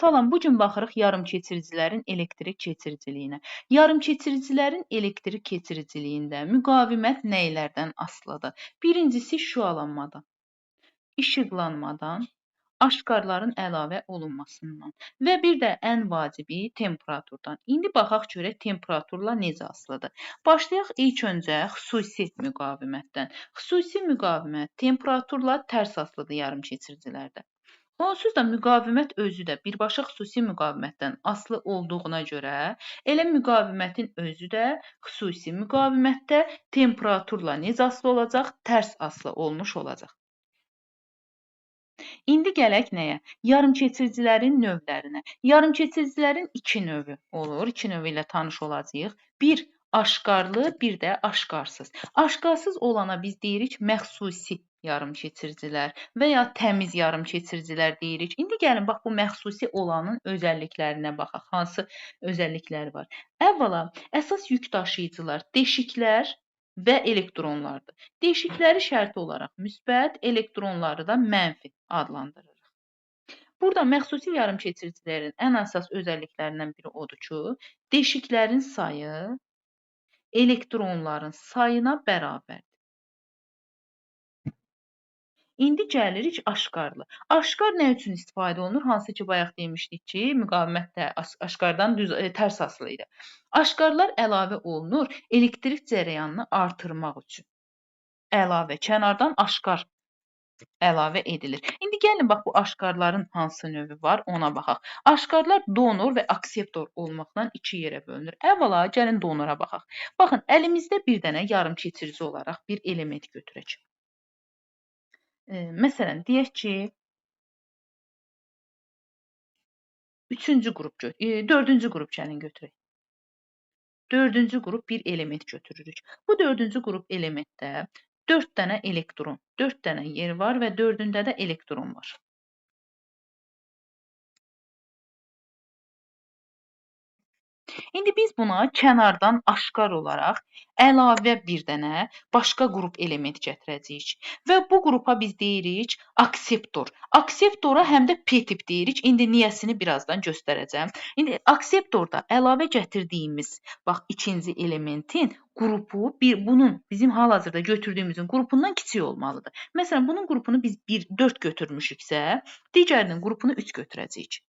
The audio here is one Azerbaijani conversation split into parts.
Salam, bu gün baxırıq yarımkeçiricilərin elektrik keçiriciliyinə. Yarımkeçiricilərin elektrik keçiriciliyində müqavimət nəylərdən asılıdır? Birincisi şüalanmadan, işıqlanmadan, aşkarların əlavə olunmasından və bir də ən vacibi temperaturdan. İndi baxaq görək temperaturla necə asılıdır. Başlayaq ilk öncə xüsusi müqavimətdən. Xüsusi müqavimət temperaturla tərs asılıdır yarımkeçiricilərdə. Onsuz da müqavimət özü də birbaşa xüsusi müqavimətdən asılı olduğuna görə, elə müqavimətin özü də xüsusi müqavimətdə temperaturla necə asılı olacaq? Tərs asılı olmuş olacaq. İndi gələk nəyə? Yarımkeçiricilərin növlərinə. Yarımkeçiricilərin iki növü olur. İki növü ilə tanış olacağıq. Bir aşkarlı, bir də aşkarsız. Aşkarsız olana biz deyirik məxsusi yarımkeçiricilər və ya təmiz yarımkeçiricilər deyirik. İndi gəlin bax bu məxsusi olanın özəlliklərinə baxaq. Hansı özəllikləri var? Əvvəla əsas yük daşıyıcılar deşiklər və elektronlardır. Deşikləri şərti olaraq müsbət, elektronları da mənfi adlandırırıq. Burada məxsusi yarımkeçiricilərin ən əsas özəlliklərindən biri odur ki, deşiklərin sayı elektronların sayına bərabərdir. İndi gəlirik aşkarlı. Aşkar nə üçün istifadə olunur? Hansı ki, bayaq demişdik ki, müqavimət də aşkardan düz tərs asılı idi. Aşkarlar əlavə olunur elektrik cərəyanını artırmaq üçün. Əlavə, kənardan aşkar əlavə edilir. İndi gəlin bax bu aşkarların hansı növü var, ona baxaq. Aşkarlar donor və akseptor olmaqla iki yerə bölünür. Əvvəla gəlin donora baxaq. Baxın, əlimizdə bir dənə yarımkeçirici olaraq bir element götürək. Məsələn, deyək ki, üçüncü qrup, dördüncü qrup gəlin götürək. Dördüncü qrup bir element götürürük. Bu dördüncü qrup elementdə 4 dənə elektron, 4 dənə yer var və dördündə də elektron var. İndi biz buna kənardan aşkar olaraq əlavə bir dənə başqa qrup element gətirəcəyik. Və bu qrupa biz deyirik akseptor. Akseptora həm də P tip deyirik. İndi niyəsini birazdan göstərəcəm. İndi akseptorda əlavə gətirdiyimiz, bax, ikinci elementin qrupu bunun bizim hal-hazırda götürdüyümüzün qrupundan kiçik olmalıdır. Məsələn, bunun qrupunu biz 4 götürmüşüksə, digərinin qrupunu 3 götürəcəyik.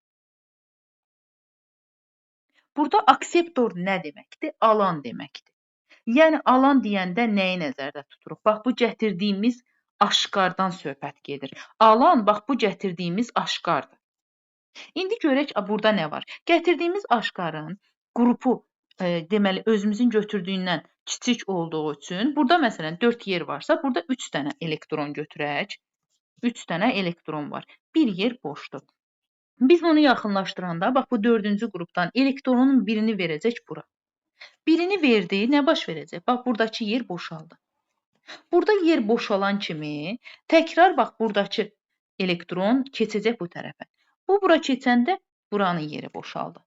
Burada akseptor nə deməkdir? Alan deməkdir. Yəni, alan deyəndə nəyi nəzərdə tuturuq? Bax, bu gətirdiyimiz aşkardan söhbət gedir. Alan, bax, bu gətirdiyimiz aşkardır. İndi görək, burada nə var? Gətirdiyimiz aşkarın qrupu, deməli, özümüzün götürdüyündən kiçik olduğu üçün, burada məsələn 4 yer varsa, burada 3 dənə elektron götürək. 3 dənə elektron var. Bir yer boşdur. Biz bunu yaxınlaşdıranda, bax bu dördüncü qrupdan elektronun birini verəcək bura. Birini verdi, nə baş verəcək? Bax, buradakı yer boşaldı. Burada yer boşalan kimi təkrar bax buradakı elektron keçəcək bu tərəfə. Bu bura keçəndə buranın yeri boşaldı.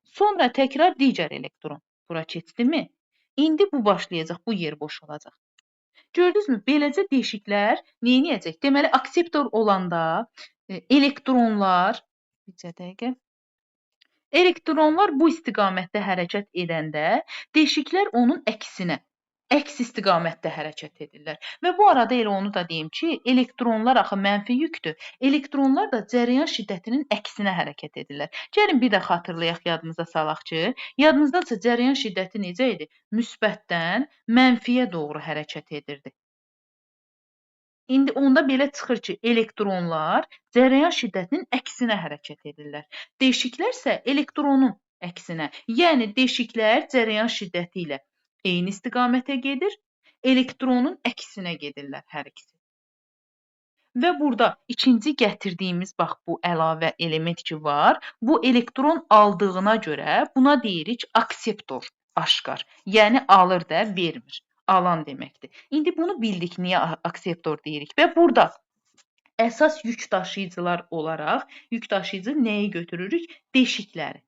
Sonra təkrar digər elektron bura keçdimi? İndi bu başlayacaq, bu yer boşalacaq. Gördünüzmü? Beləcə deşiklər nə edəcək? Deməli, akseptor olanda elektronlar, bir dəqiqə, elektronlar bu istiqamətdə hərəkət edəndə deşiklər onun əksinə, əks istiqamətdə hərəkət edirlər. Və bu arada elə onu da deyim ki, elektronlar axı mənfi yükdür. Elektronlar da cərəyan şiddətinin əksinə hərəkət edirlər. Gəlin bir də xatırlayaq, yadımıza salaq ki, yadınızdadsa cərəyan şiddəti necə idi? Müsbətdən mənfiyə doğru hərəkət edirdi. İndi onda belə çıxır ki, elektronlar cərəyan şiddətinin əksinə hərəkət edirlər. Deşiklər isə elektronun əksinə. Yəni, deşiklər cərəyan şiddəti ilə eyni istiqamətə gedir, elektronun əksinə gedirlər hər ikisi. Və burada ikinci gətirdiyimiz, bax, bu əlavə element ki var, bu elektron aldığına görə buna deyirik akseptor, aşkar. Yəni, alır da, vermir. Alan deməkdir. İndi bunu bildik, niyə akseptor deyirik. Və burada əsas yük daşıyıcılar olaraq, yük daşıyıcı nəyi götürürük? Deşikləri.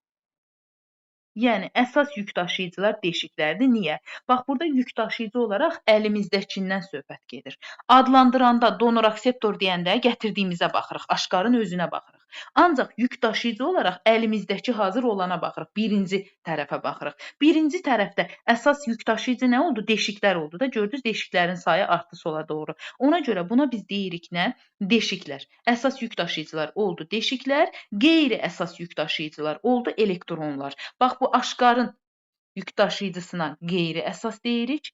Yəni, əsas yük daşıyıcılar deşiklərdir. Niyə? Bax, burada yük daşıyıcı olaraq əlimizdəkindən söhbət gedir. Adlandıranda donor akseptor deyəndə gətirdiyimizə baxırıq, aşkarın özünə baxırıq. Ancaq yük daşıyıcı olaraq əlimizdəki hazır olana baxırıq. Birinci tərəfə baxırıq. Birinci tərəfdə əsas yük daşıyıcı nə oldu? Deşiklər oldu da. Gördünüz, deşiklərin sayı artdı sola doğru. Ona görə buna biz deyirik nə? Deşiklər. Əsas yük daşıyıcılar oldu deşiklər, qeyri-əsas yük daşıyıcılar oldu elektronlar. Bax, bu aşkarın yük daşıyıcısına qeyri-əsas deyirik.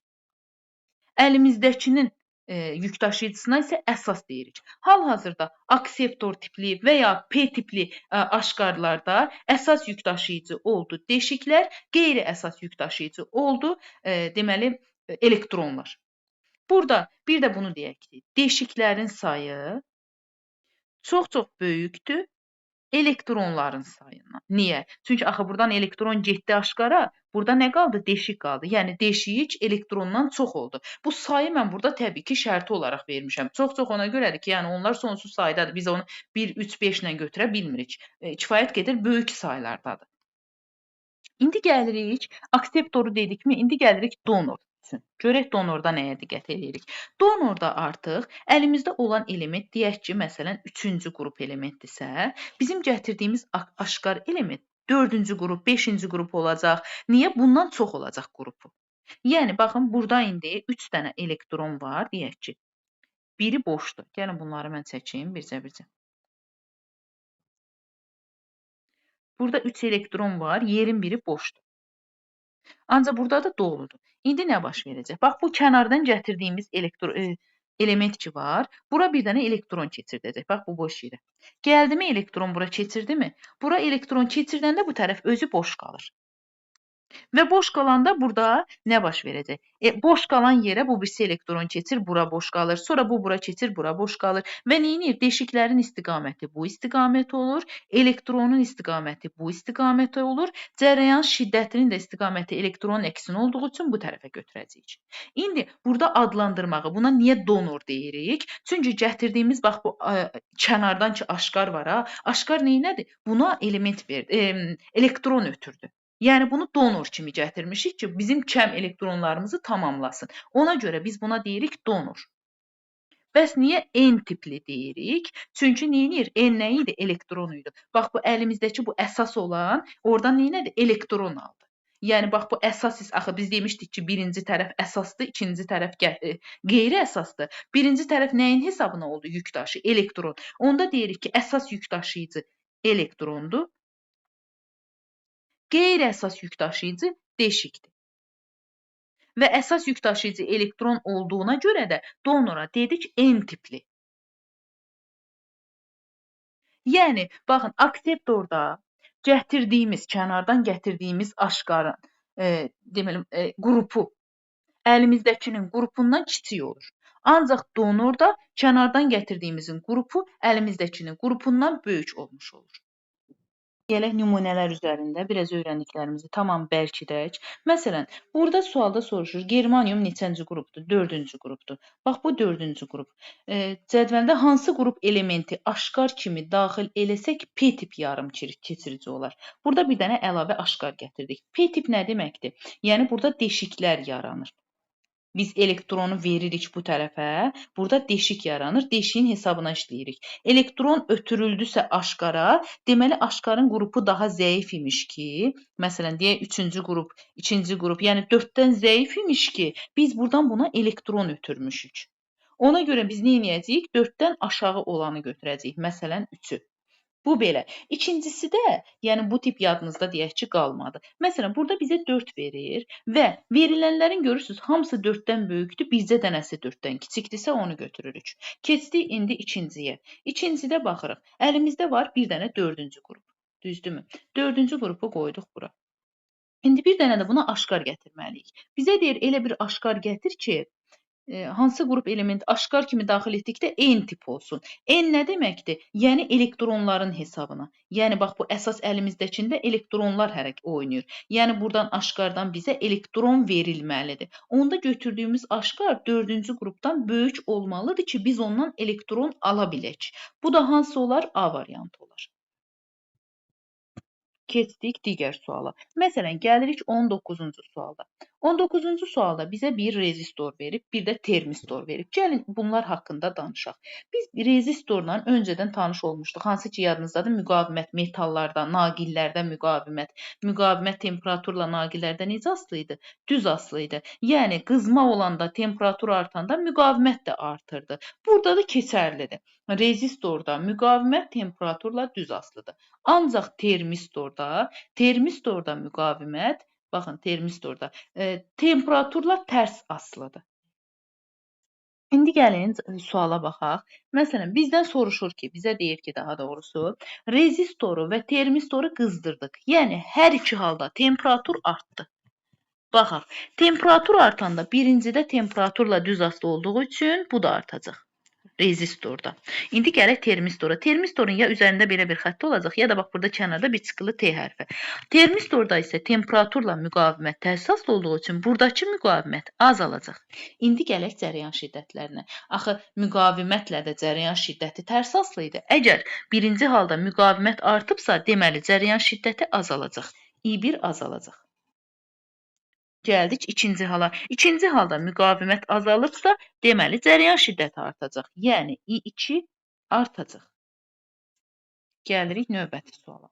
Əlimizdəkinin yük daşıyıcısına isə əsas deyirik. Hal-hazırda akseptor tipli və ya P tipli aşkarlarda əsas yük daşıyıcı oldu deşiklər, qeyri-əsas yük daşıyıcı oldu deməli elektronlar. Burada bir də bunu deyək ki, deşiklərin sayı çox-çox böyükdür elektronların sayından. Niyə? Çünki axı buradan elektron getdi aşkara, burada nə qaldı? Deşik qaldı. Yəni deşik elektrondan çox oldu. Bu sayı mən burada təbii ki, şərti olaraq vermişəm. Çox-çox ona görədir ki, yəni onlar sonsuz saydadır. Biz onu 1, 3, 5 ilə götürə bilmirik. Kifayət qədər böyük saylardadır. İndi gəlirik, akseptoru dedikmi? İndi gəlirik donor üçün. Görək donorda nəyə diqqət edirik. Donorda artıq əlimizdə olan element, deyək ki, məsələn, 3-cü qrup elementdirsə, bizim gətirdiyimiz aşkar element 4-cü qrup, 5-ci qrup olacaq. Niyə? Bundan çox olacaq qrupu. Yəni, baxın, burada indi 3 dənə elektron var, deyək ki, biri boşdur. Gəlin, bunları mən çəkim bircə-bircə. Burada 3 elektron var, yerin biri boşdur. Ancaq burada da doludur. İndi nə baş verəcək? Bax, bu kənardan gətirdiyimiz element ki var, bura bir dənə elektron keçirdəcək. Bax, bu boş yerə. Gəldimi elektron bura keçirdimi? Bura elektron keçirdəndə bu tərəf özü boş qalır. Və boş qalanda burada nə baş verəcək? Boş qalan yerə bu birisi elektron keçir, bura boş qalır. Sonra bu bura keçir, bura boş qalır. Və neynir? Deşiklərin istiqaməti bu istiqamət olur. Elektronun istiqaməti bu istiqamətə olur. Cərəyan şiddətinin də istiqaməti elektronun əksinə olduğu üçün bu tərəfə götürəcəyik. İndi burada adlandırmağı, buna niyə donor deyirik? Çünki gətirdiyimiz, bax bu kənardan ki aşkar var ha, aşkar neynədir? Buna element verdi, elektron ötürdü. Yəni, bunu donor kimi gətirmişik ki, bizim kəm elektronlarımızı tamamlasın. Ona görə biz buna deyirik donor. Bəs niyə N tipli deyirik? Çünki neynir? N nə idi? Elektron idi. Bax, bu əlimizdəki bu əsas olan, oradan neynədir? Elektron aldı. Yəni, bax, bu əsas, axı biz demişdik ki, birinci tərəf əsasdır, ikinci tərəf qeyri-əsasdır. Birinci tərəf nəyin hesabına oldu? Yükdaşı, elektron. Onda deyirik ki, əsas yükdaşıyıcı elektrondur. Qeyri-əsas yük daşıyıcı deşikdir. Və əsas yük daşıyıcı elektron olduğuna görə də donora dedik N tipli. Yəni, baxın, akseptorda gətirdiyimiz, kənardan gətirdiyimiz aşkarın, deməli, qrupu əlimizdəkinin qrupundan kiçik olur. Ancaq donorda kənardan gətirdiyimizin qrupu əlimizdəkinin qrupundan böyük olmuş olur. Gələk nümunələr üzərində biraz öyrəndiklərimizi tamam bərkidək. Məsələn, burada sualda soruşur, germanium neçənci qrupdur? 4-cü qrupdur. Bax, bu 4-cü qrup. Cədvəldə hansı qrup elementi aşkar kimi daxil eləsək P tip yarım keçirici olar. Burada bir dənə əlavə aşkar gətirdik. P tip nə deməkdir? Yəni, burada deşiklər yaranır. Biz elektronu veririk bu tərəfə, burada deşik yaranır, deşiyin hesabına işləyirik. Elektron ötürüldüsə aşkara, deməli aşkarın qrupu daha zəif imiş ki, məsələn, deyək 3-cü qrup, 2-ci qrup, yəni 4-dən zəif imiş ki, biz buradan buna elektron ötürmüşük. Ona görə biz nə edəcəyik? 4-dən aşağı olanı götürəcəyik, məsələn 3-ü. Bu belə. İkincisi də, yəni bu tip yadınızda deyək ki, qalmadı. Məsələn, burada bizə 4 verir və verilənlərin görürsünüz, hamısı 4-dən böyükdür, bircə dənəsi 4-dən kiçikdirsə onu götürürük. Keçdik indi ikinciyə. İkincidə baxırıq. Əlimizdə var bir dənə 4-cü qrup. Düzdürmü? 4-cü qrupu qoyduq bura. İndi bir dənə də buna aşkar gətirməliyik. Bizə deyir, elə bir aşkar gətir ki, hansı qrup elementi aşkar kimi daxil etdikdə N tip olsun. N nə deməkdir? Yəni elektronların hesabına. Yəni bax bu əsas əlimizdəkində elektronlar hərəkət oynayır. Yəni buradan aşkardan bizə elektron verilməlidir. Onda götürdüyümüz aşkar 4-cü qrupdan böyük olmalıdır ki, biz ondan elektron ala bilək. Bu da hansı olar? A variantı olar. Keçdik digər suala. Məsələn, gəlirik 19-cu sualda. 19-cu sualda bizə bir rezistor verib, bir də termistor verib. Gəlin bunlar haqqında danışaq. Biz rezistorla öncədən tanış olmuşduq. Hansı ki, yadınızdadır, müqavimət metallarda, naqillərdə müqavimət. Müqavimət temperaturla naqillərdə necə asılı idi? Düz asılı idi. Yəni, qızma olanda, temperatur artanda müqavimət də artırdı. Burada da keçərlidir. Rezistorda müqavimət temperaturla düz asılıdır. Ancaq termistorda müqavimət, baxın, termistorda temperaturla tərs asılıdır. İndi gəlin suala baxaq. Məsələn, bizdən soruşur ki, bizə deyir ki, daha doğrusu, rezistoru və termistoru qızdırdıq. Yəni, hər iki halda temperatur artdı. Baxaq, temperatur artanda birincidə temperaturla düz asılı olduğu üçün bu da artacaq. Rezistorda. İndi gələk termistora. Termistorun ya üzərində belə bir xətti olacaq, ya da bax burada kənarda bir çıxılı T hərfi. Termistorda isə temperaturla müqavimət tərs asılı olduğu üçün buradakı müqavimət azalacaq. İndi gələk cərəyan şiddətlərinə. Axı müqavimətlə də cərəyan şiddəti tərs asılı idi. Əgər birinci halda müqavimət artıbsa, deməli cərəyan şiddəti azalacaq. I1 azalacaq. Gəldik ikinci hala. İkinci halda müqavimət azalıbsa, deməli cərəyan şiddəti artacaq. Yəni I2 artacaq. Gəlirik növbəti suala.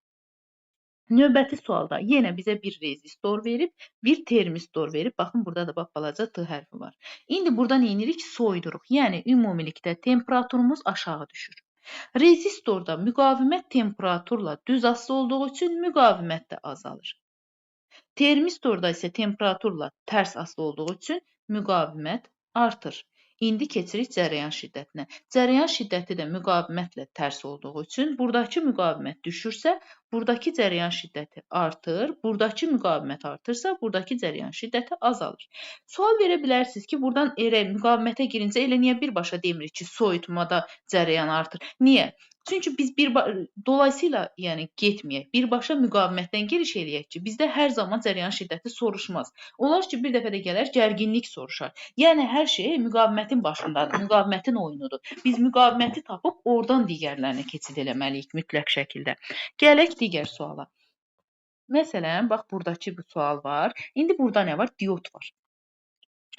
Növbəti sualda yenə bizə bir rezistor verib, bir termistor verib. Baxın, burada da bax balaca T hərfi var. İndi burada nə edirik? Soyuduruq. Yəni ümumilikdə temperaturumuz aşağı düşür. Rezistorda müqavimət temperaturla düz asılı olduğu üçün müqavimət də azalır. Termistorda isə temperaturla tərs asılı olduğu üçün müqavimət artır. İndi keçirik cərəyan şiddətinə. Cərəyan şiddəti də müqavimətlə tərs olduğu üçün buradakı müqavimət düşürsə, buradakı cərəyan şiddəti artır, buradakı müqavimət artırsa, buradakı cərəyan şiddəti azalır. Sual verə bilərsiniz ki, buradan elə müqavimətə girincə elə niyə birbaşa demirik ki, soyutmada cərəyan artır? Niyə? Çünki biz dolayısıyla yəni getməyək, birbaşa müqavimətdən giriş eləyək ki, bizdə hər zaman cərəyan şiddəti soruşmaz. Olar ki, bir dəfə də gələr, gərginlik soruşar. Yəni hər şey müqavimətin başındadır, müqavimətin oyunudur. Biz müqaviməti tapıb oradan digərlərinə keçid eləməliyik mütləq şəkildə. Gələk digər suala. Məsələn, bax buradakı bu sual var. İndi burada nə var? Diod var.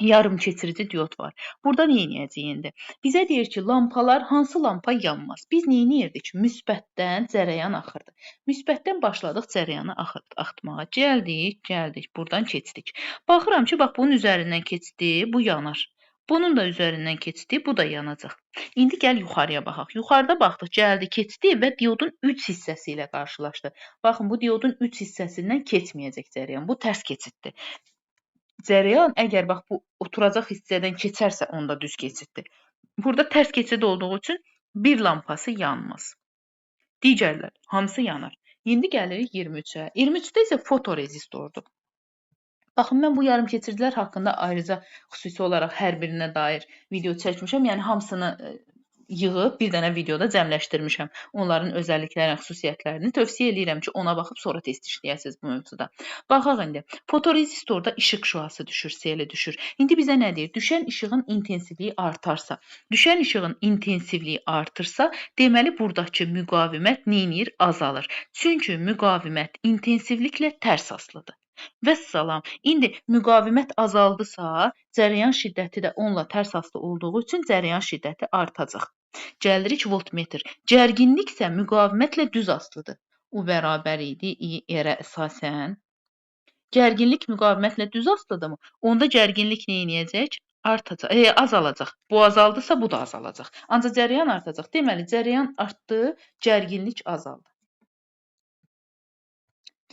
Yarım keçirici diod var. Burada nə edəcəyik indi? Bizə deyir ki, lampalar, hansı lampa yanmaz? Biz nə edirdik? Müsbətdən cərəyan axırdı. Müsbətdən başladıq cərəyanı axıtmağa. Gəldik, gəldik, buradan keçdik. Baxıram ki, bax bunun üzərindən keçdi, bu yanar. Bunun da üzərindən keçdi, bu da yanacaq. İndi gəl yuxarıya baxaq. Yuxarıda baxdıq, gəldi, keçdi və diodun 3 hissəsi ilə qarşılaşdı. Baxın, bu diodun 3 hissəsindən keçməyəcək cərəyan. Bu tərs keçiddir. Cərəyan əgər bax bu oturacaq hissədən keçərsə onda düz keçiddir. Burada tərs keçid olduğu üçün bir lampası yanmaz. Digərlər hamısı yanar. İndi gəlirik 23-ə. 23-də isə fotorezistordur. Baxın, mən bu yarım keçidlər haqqında ayrıca xüsusi olaraq hər birinə dair video çəkmişəm. Yəni hamısını yığıb bir dənə videoda cəmləşdirmişəm. Onların özəlliklərini, xüsusiyyətlərini tövsiyə eləyirəm ki, ona baxıb sonra test işləyəsiniz bu mövzuda. Baxaq indi. Fotorezistorda işıq şüası düşür, seli düşür. İndi bizə nə deyir? Düşən işığın intensivliyi artarsa, düşən işığın intensivliyi artırsa, deməli buradakı müqavimət nə edir? Azalır. Çünki müqavimət intensivliklə tərs asılıdır. Vəssalam. İndi müqavimət azaldısa, cərəyan şiddəti də onunla tərs asılı olduğu üçün cərəyan şiddəti artacaq. Gəlirik voltmetr. Gərginlik isə müqavimətlə düz asılıdır. U bərabər idi I R-ə əsasən. Gərginlik müqavimətlə düz asılıdırmı? Onda gərginlik nə edəcək? Artacaq, azalacaq. Bu azaldısa, bu da azalacaq. Ancaq cərəyan artacaq. Deməli, cərəyan artdı, gərginlik azaldı.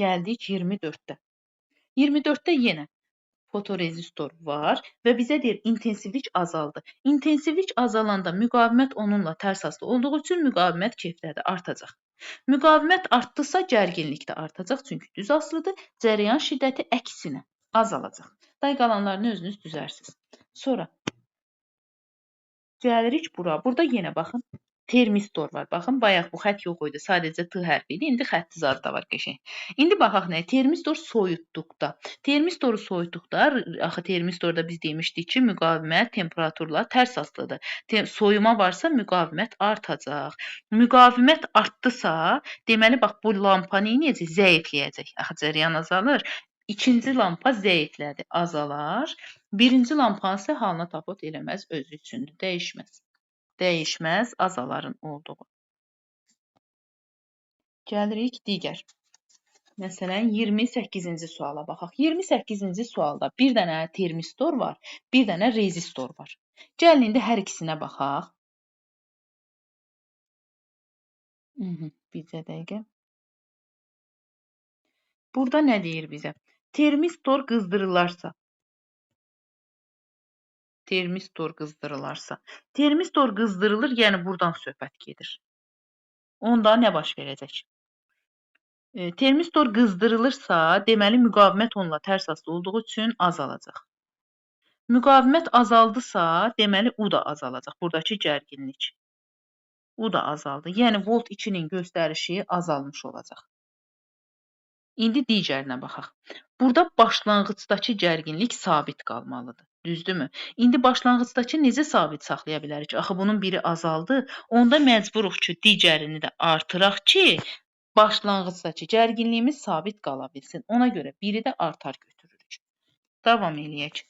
Gəldik 24-də. 24-də yenə fotorezistor var və bizə deyir intensivlik azaldı. İntensivlik azalanda müqavimət onunla tərs asılı olduğu üçün müqavimət keyfiyyəti artacaq. Müqavimət artdısa gərginlik də artacaq, çünki düz asılıdır. Cərəyan şiddəti əksinə azalacaq. Day qalanlarını özünüz düzərsiniz. Sonra gəlirik bura. Burada yenə baxın. Termistor var. Baxın, bayaq bu xətt yox idi. Sadəcə T hərfi idi. İndi xətti zad da var qəşəng. İndi baxaq nəyə? Termistor soyutduqda. Termistoru soyutduqda, axı termistorda biz demişdik ki, müqavimət temperaturla tərs asılıdır. Soyuma varsa müqavimət artacaq. Müqavimət artdısa, deməli bax bu lampa nə edəcək? Zəifləyəcək. Axı cəryan azalır. İkinci lampa zəiflədi, azalar. Birinci lampanın isə halına tapot eləməz, özü üçündür, dəyişməz. Dəyişməz azaların olduğu. Gəlirik digər. Məsələn, 28-ci suala baxaq. 28-ci sualda bir dənə termistor var, bir dənə rezistor var. Gəlin indi hər ikisinə baxaq. Bircə dəqiqə. Burada nə deyir bizə? Termistor qızdırılarsa, termistor qızdırılarsa, termistor qızdırılır, yəni buradan söhbət gedir. Onda nə baş verəcək? Termistor qızdırılırsa, deməli müqavimət onunla tərs asılı olduğu üçün azalacaq. Müqavimət azaldısa, deməli U da azalacaq. Buradakı gərginlik. U da azaldı. Yəni volt 2-nin göstərişi azalmış olacaq. İndi digərinə baxaq. Burada başlanğıcdakı gərginlik sabit qalmalıdır. Düzdürmü? İndi başlanğıcdakı necə sabit saxlaya bilərik? Axı bunun biri azaldı. Onda məcburuq ki, digərini də artıraq ki, başlanğıcdakı gərginliyimiz sabit qala bilsin. Ona görə biri də artar götürürük. Davam eləyək.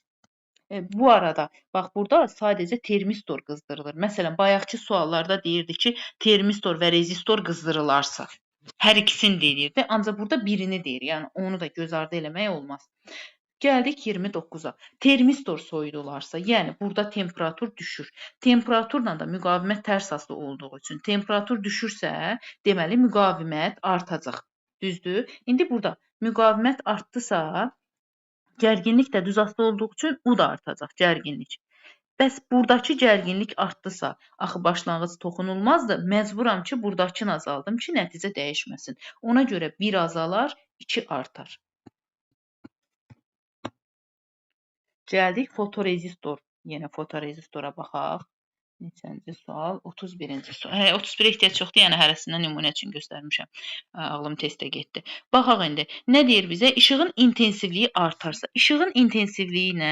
Bu arada, bax burada sadəcə termistor qızdırılır. Məsələn, bayaqki suallarda deyirdi ki, termistor və rezistor qızdırılarsa. Hər ikisini deyirdi, ancaq burada birini deyir. Yəni onu da göz ardı eləmək olmaz. Gəldik 29-a. Termistor soyudularsa, yəni burada temperatur düşür. Temperaturla da müqavimət tərs asılı olduğu üçün temperatur düşürsə, deməli müqavimət artacaq. Düzdür? İndi burada müqavimət artdısa, gərginlik də düz asılı olduğu üçün U da artacaq, gərginlik. Bəs buradakı gərginlik artdısa, axı başlanğıc toxunulmazdır, məcburam ki, buradakını azaldım ki, nəticə dəyişməsin. Ona görə 1 azalar, 2 artar. Gəldik fotorezistor. Yenə fotorezistora baxaq. Neçənci sual? 31-ci sual. Hə, 31-ə ehtiyac yoxdur, yəni hərəsindən nümunə üçün göstərmişəm. Ağlım testə getdi. Baxaq indi. Nə deyir bizə? İşığın intensivliyi artarsa. İşığın intensivliyi ilə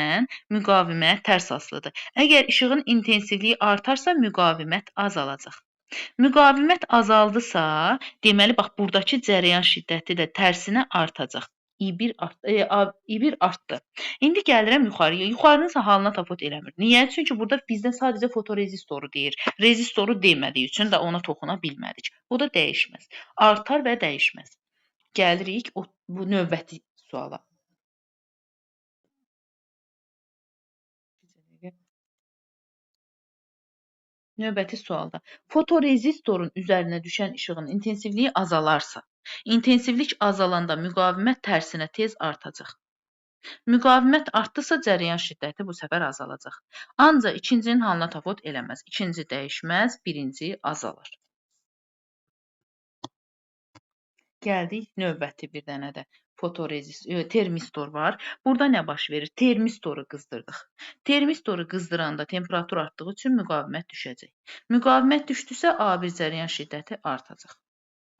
müqavimət tərs asılıdır. Əgər işığın intensivliyi artarsa, müqavimət azalacaq. Müqavimət azaldısa, deməli, bax, buradakı cərəyan şiddəti də tərsinə artacaq. I1 artdı. I1 artdı. İndi gəlirəm yuxarıya. Yuxarının halına tapot eləmir. Niyə? Çünki burada bizdən sadəcə fotorezistoru deyir. Rezistoru demədiyi üçün də ona toxuna bilmədik. Bu da dəyişməz. Artar və dəyişməz. Gəlirik bu növbəti suala. Növbəti sualda fotorezistorun üzərinə düşən işığın intensivliyi azalarsa, intensivlik azalanda müqavimət tərsinə tez artacaq. Müqavimət artdısa, cərəyan şiddəti bu səfər azalacaq. Ancaq ikincinin halına tafot eləməz. İkinci dəyişməz, birinci azalar. Gəldik növbəti bir dənə də termistor var. Burada nə baş verir? Termistoru qızdırdıq. Termistoru qızdıranda temperatur artdığı üçün müqavimət düşəcək. Müqavimət düşdüsə, A1 cərəyan şiddəti artacaq.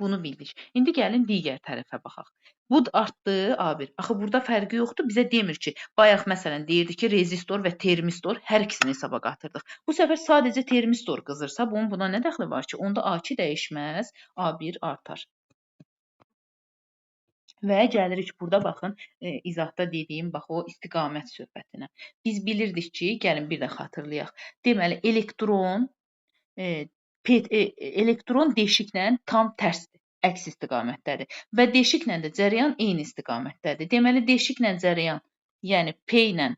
Bunu bildik. İndi gəlin digər tərəfə baxaq. Bu artdı A1. Axı burada fərqi yoxdur. Bizə demir ki, bayaq məsələn deyirdi ki, rezistor və termistor hər ikisini hesaba qatırdıq. Bu səfər sadəcə termistor qızırsa, bunun buna nə dəxli var ki? Onda A2 dəyişməz, A1 artar. Və gəlirik burada baxın, izahda dediyim bax o istiqamət söhbətinə. Biz bilirdik ki, gəlin bir də xatırlayaq. Deməli, elektron deşiklə tam tərsdir, əks istiqamətdədir və deşiklə də cərəyan eyni istiqamətdədir. Deməli, deşiklə cərəyan, yəni P ilə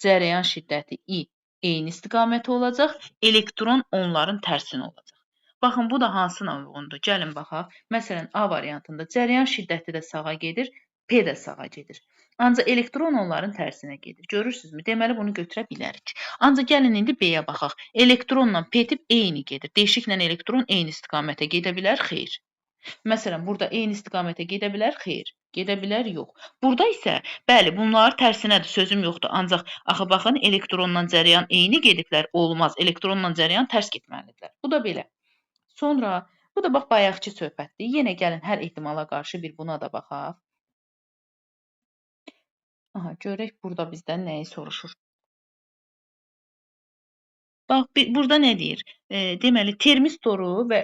cərəyan şiddəti I eyni istiqamətə olacaq, elektron onların tərsinə olacaq. Baxın, bu da hansına uyğundur? Gəlin baxaq. Məsələn, A variantında cərəyan şiddəti də sağa gedir, P də sağa gedir. Ancaq elektron onların tərsinə gedir. Görürsünüzmü? Deməli, bunu götürə bilərik. Ancaq gəlin indi B-yə baxaq. Elektronla P tip eyni gedir. Deşiklə elektron eyni istiqamətə gedə bilər? Xeyr. Məsələn, burada eyni istiqamətə gedə bilər? Xeyr. Gedə bilər? Yox. Burada isə, bəli, bunlar tərsinədir, sözüm yoxdur. Ancaq, axı baxın, elektronla cərəyan eyni gediblər? Olmaz. Elektronla cərəyan tərs getməlidirlər. Bu da belə. Sonra bu da bax bayaqçı söhbətdir. Yenə gəlin hər ehtimala qarşı bir buna da baxaq. Aha, görək burada bizdən nəyi soruşur. Bax, burada nə deyir? Deməli, termistoru və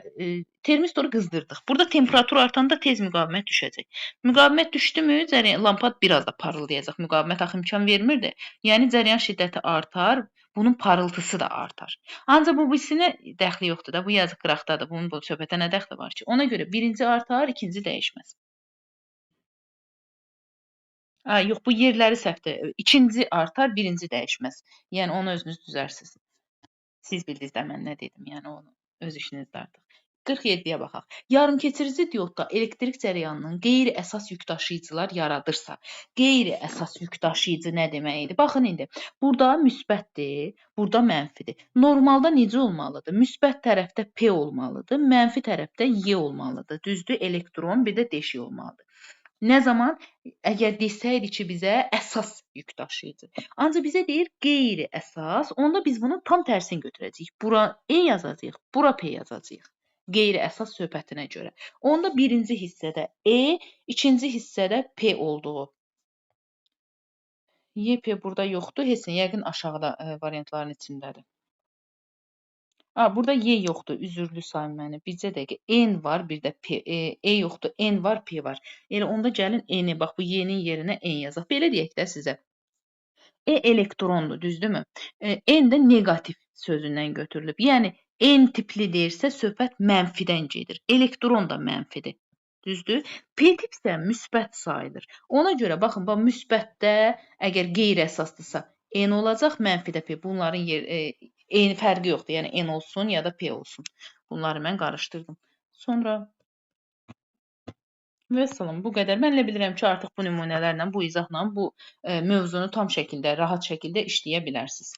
termistoru qızdırdıq. Burada temperatur artanda tez müqavimət düşəcək. Müqavimət düşdümü, cəryan, lampad biraz da parıldayacaq. Müqavimət axı imkan vermirdi. Yəni, cəryan şiddəti artar, bunun parıltısı da artar. Ancaq bu birisine dəxli yoxdur da, bu yazıq qıraqdadır. Bunun bu söhbətə nə dəxli var ki? Ona görə birinci artar, ikinci dəyişməz. Ha, yox, bu yerləri səhvdir. İkinci artar, birinci dəyişməz. Yəni, onu özünüz düzərsiniz. Siz bildiniz də mən nə dedim, yəni onu öz işinizdə artıq. 47-yə baxaq. Yarımkeçirici diodda elektrik cərəyanının qeyri-əsas yükdaşıyıcılar yaradırsa, qeyri-əsas yükdaşıyıcı nə deməkdir? Baxın indi, burada müsbətdir, burada mənfidir. Normalda necə olmalıdır? Müsbət tərəfdə P olmalıdır, mənfi tərəfdə Y olmalıdır. Düzdür, elektron, bir də deşik olmalıdır. Nə zaman? Əgər desəydi ki, bizə əsas yükdaşıyıcı. Ancaq bizə deyir qeyri-əsas, onda biz bunun tam tərsini götürəcəyik. Bura E yazacağıq, bura P yazacağıq. Qeyri-əsas söhbətinə görə. Onda birinci hissədə E, ikinci hissədə P olduğu. Y, P burada yoxdur. Heç nə, yəqin aşağıda variantların içindədir. Burada Y yoxdur, üzürlü sayın məni. Bircə dəqiqə. N var, bir də P. E yoxdur, N var, P var. Elə onda gəlin N-i, bax bu Y-nin yerinə N yazaq. Belə deyək də sizə. E elektrondur, düzdürmü? N də neqativ sözündən götürülüb. Yəni, N tipli deyirsə, söhbət mənfidən gedir. Elektron da mənfidir. Düzdür? P tip isə müsbət sayılır. Ona görə, baxın, bax, müsbətdə əgər qeyri-əsasdırsa, N olacaq, mənfidə P. Bunların eyni fərqi yoxdur. Yəni, N olsun ya da P olsun. Bunları mən qarışdırdım. Sonra vəssalam, bu qədər. Mən elə bilirəm ki, artıq bu nümunələrlə, bu izahla bu mövzunu tam şəkildə, rahat şəkildə işləyə bilərsiniz.